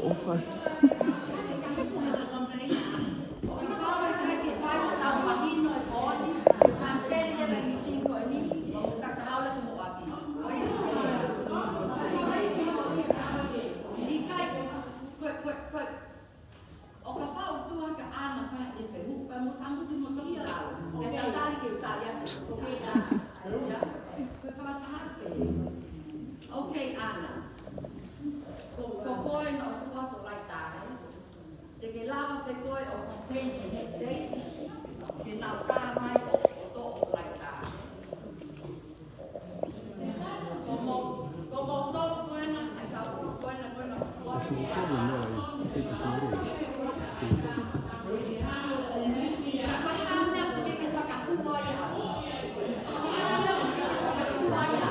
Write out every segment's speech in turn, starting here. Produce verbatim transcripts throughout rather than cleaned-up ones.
ʻOfa atu. ʻO kapau ʻoku tuʻu hake ʻa ʻAna ʻo fai e fehuʻi, pea mou tangutu mo toki lau. Pea tatali ke u tali atu. ʻIo, ko e fakataha pē. Okay, ʻAna. Ko, ko koe naʻa ku ʻoatu ʻo laitā, ē? Te ke lava pē koe ʻo complain ki he head safe ke nau tā mai ʻo, ʻo toʻo ʻo laitā.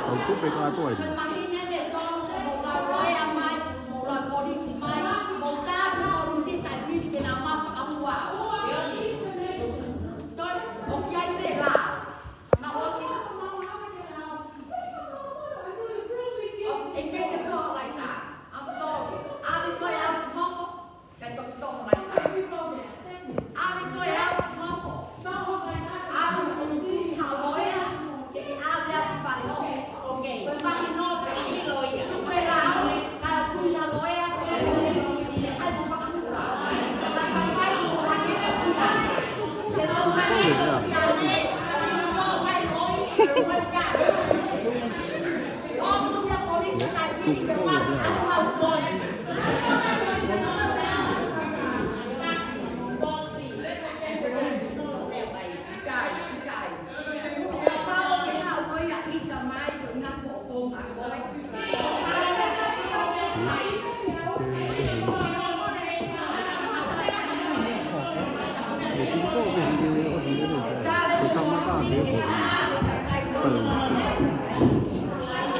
Kau tupe kātoa ia.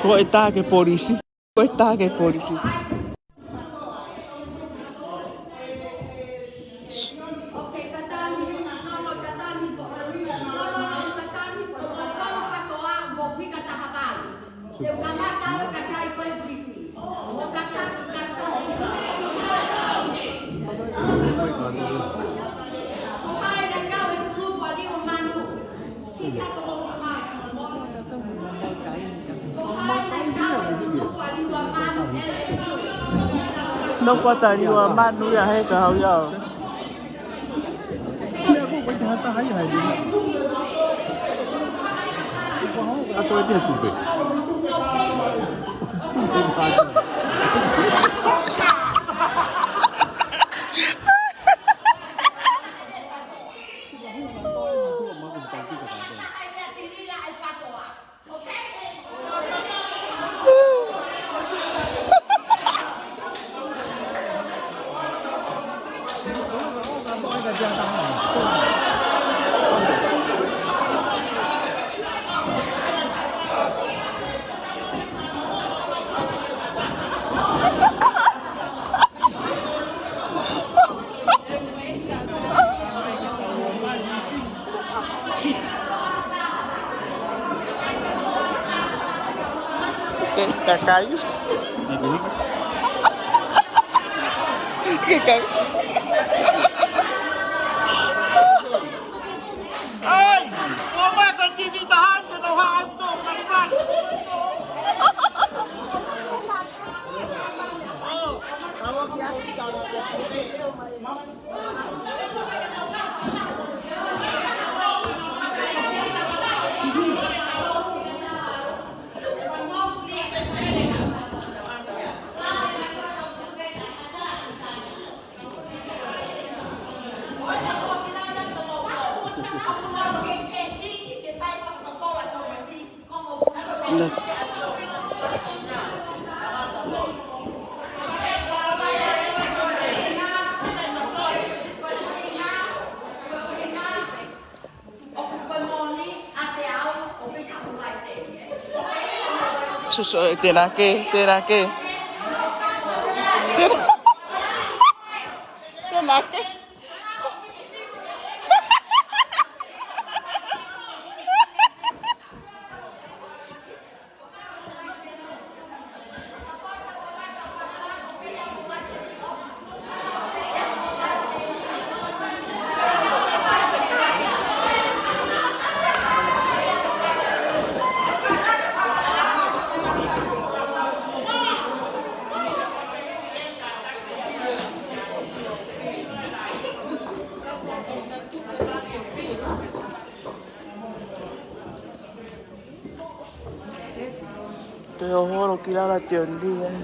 Ko e tā ki he polisi. Ko e tā ki he polisi. Nofo atu ʻa Liua Manu ia he ka hau ia. Ako e pia tupe. Kakayus. Kakayus. Ai, o mai ka tini tahan te nau haʻa to malimali. Susu, eh, tenake, tenake. Tenake. Ngolo ki lala John Deere.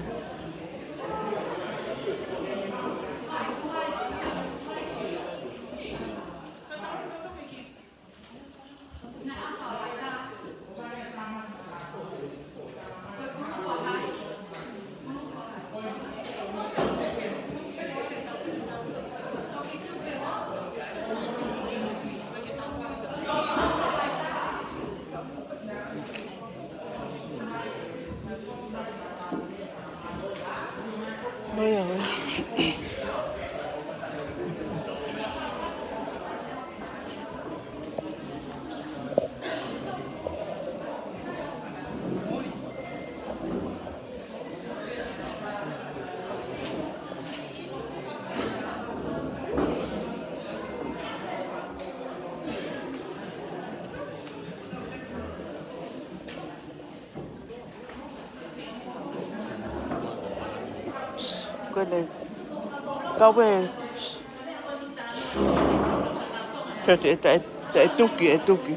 Kone. Kawe. Te, te, te, te tuki, e tuki.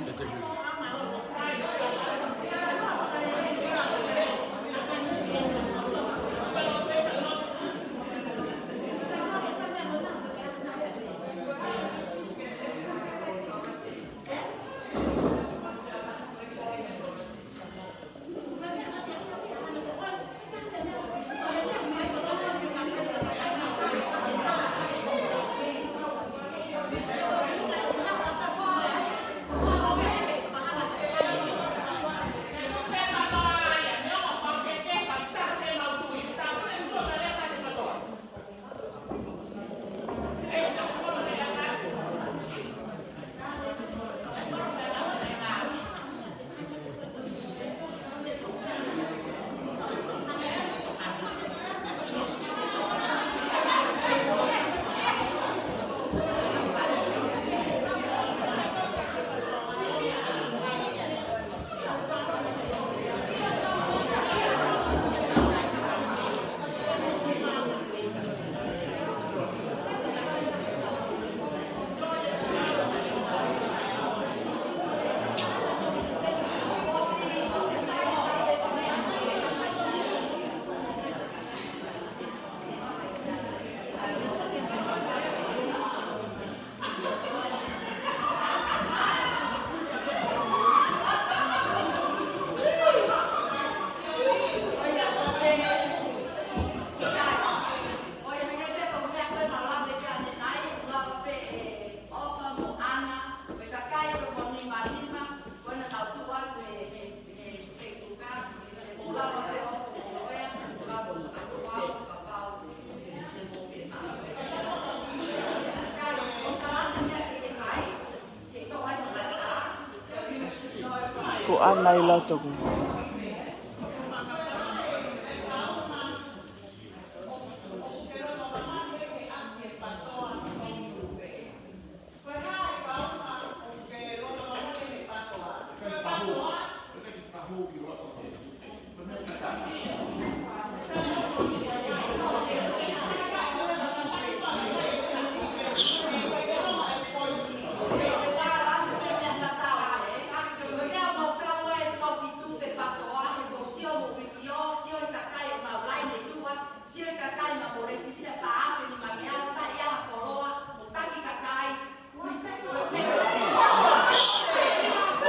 Ko ana i la toku.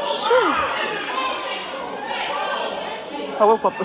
Sure. Hawa kuape.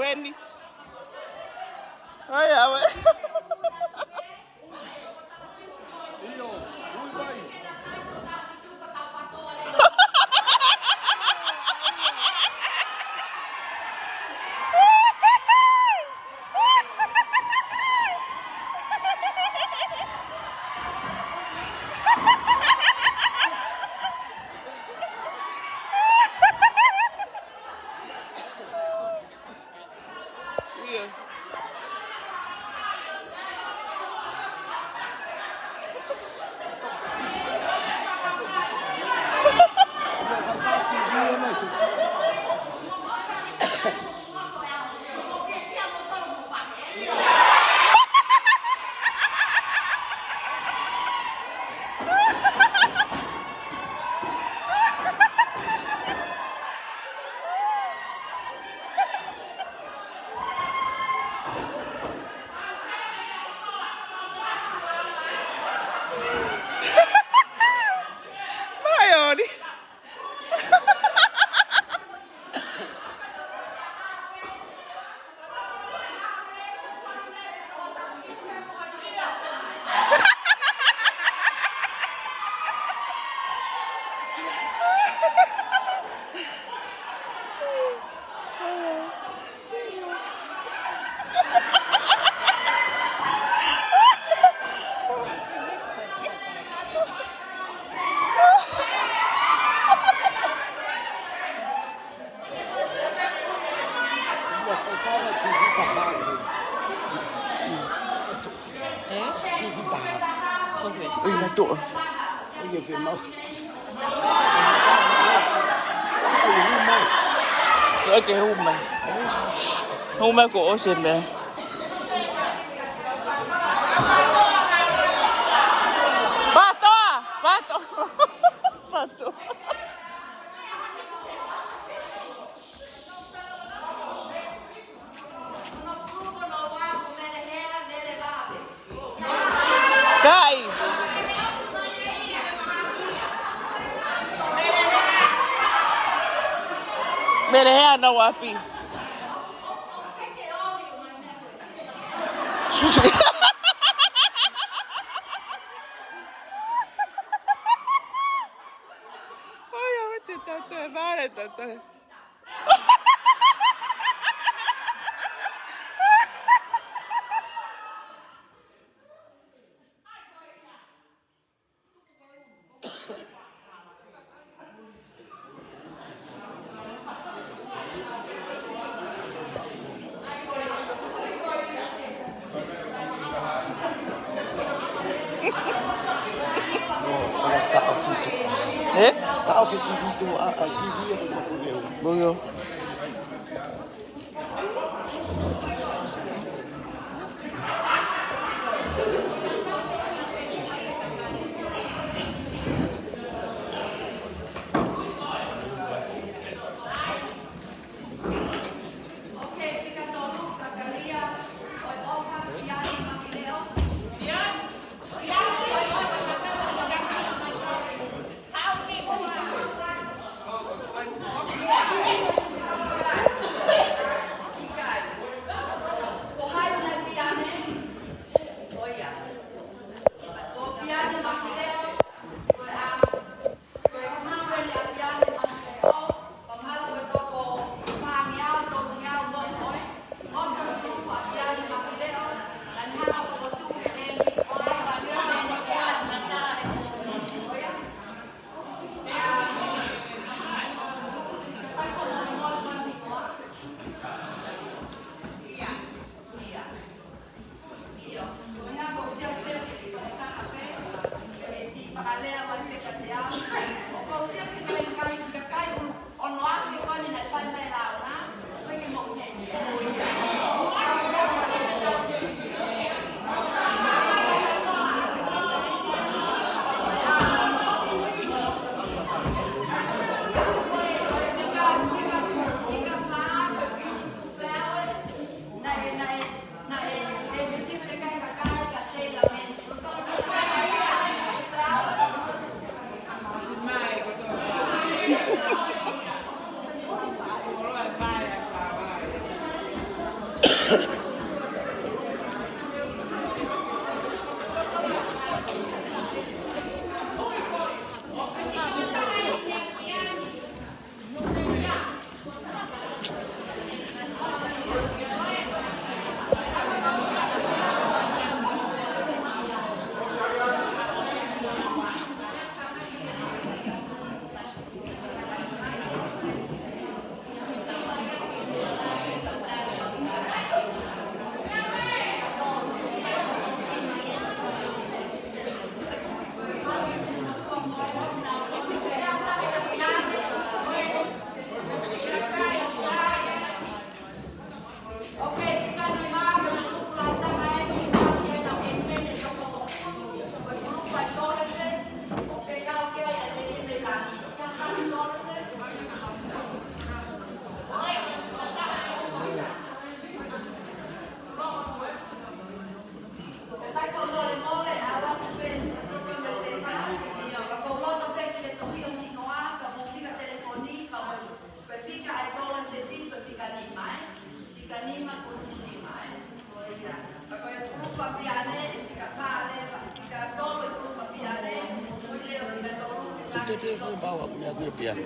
Eni. Ai, ave. Mai oli. Ia, fai tana ki Vita Hau. Ē? Ki Vita Hau. Ko fē? Ui, na toa. Ai, e fē mau. Ai, e huma. Ai, ke huma. Huma ko ose me. Patoa! Patoa! Patoa! Kai. Mele hea na wapi. Susu. Ai, ave te tautau e vale, tautau. Ē? Taʻofi ki Vita, a, a, ki Vita ko Mafuieu. Bongo. Te pē fai pau aku mea kui pian.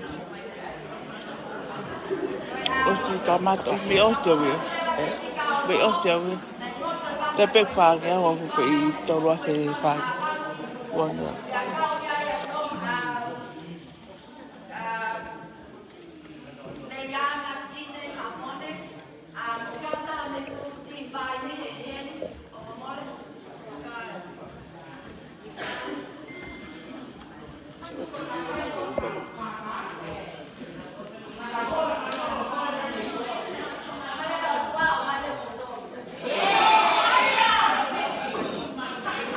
Osti kamata, me osti au ia. Me osti au ia. Te pē fānge au, au fei tolu a fei fānge. Uanga.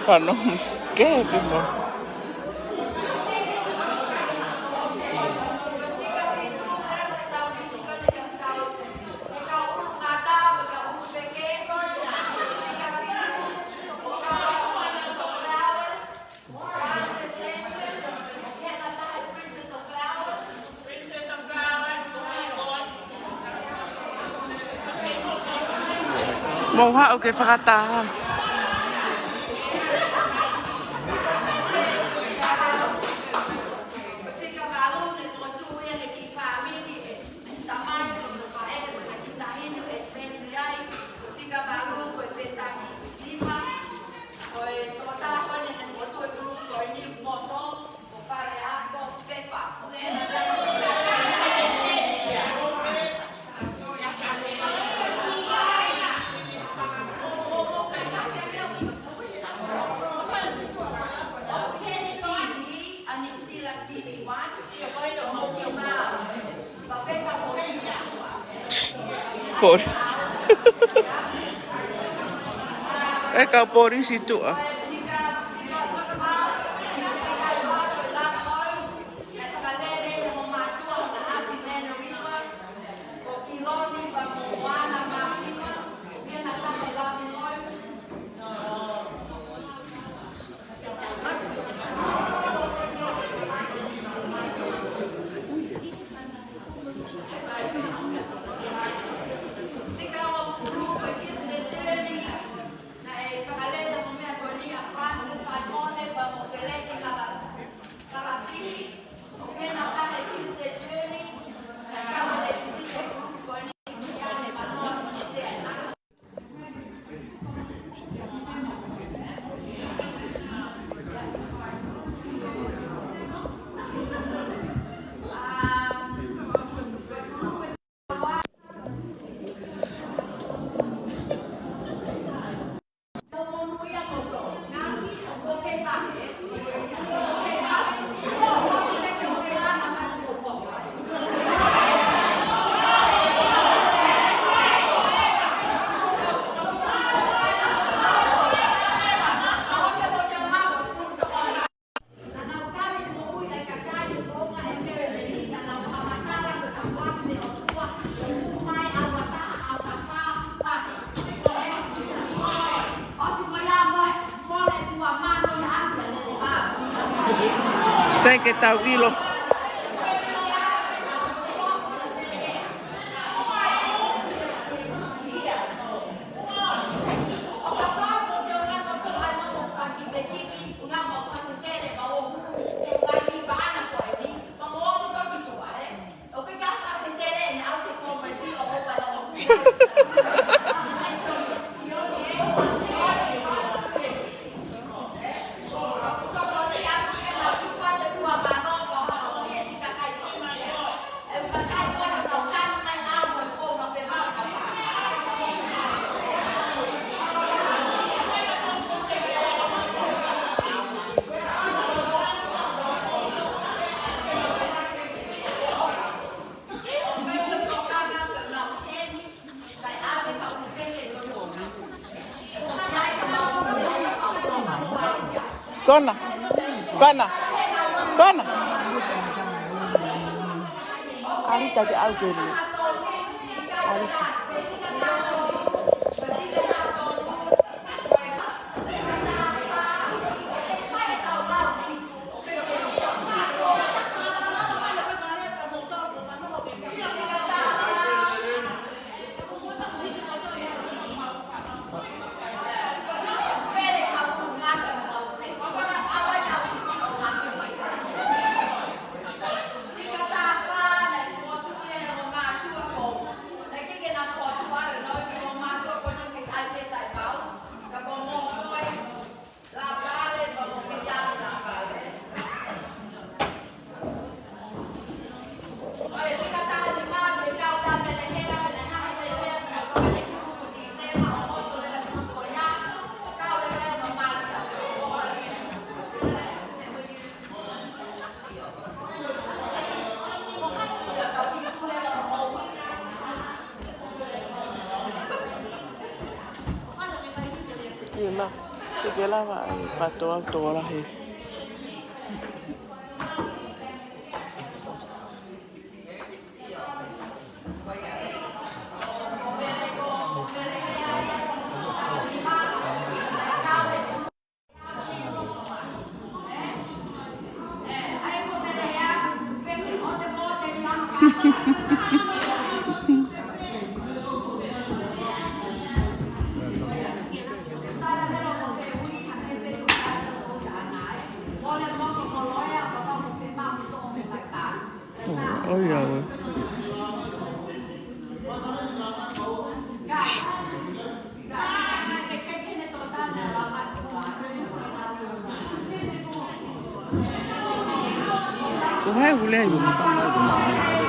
Kano ke pimo. Mou haʻu ke fakataha. Polisi. ʻE kau polisi tuʻa. Thank you, Tauilo. Kona. Kona. Kona. Alita ke au ke ri. Alita. Ke lava ai pato au tō lahi. ʻOi, ʻoiauē. Ko hai ʻoku lea ʻi muʻa?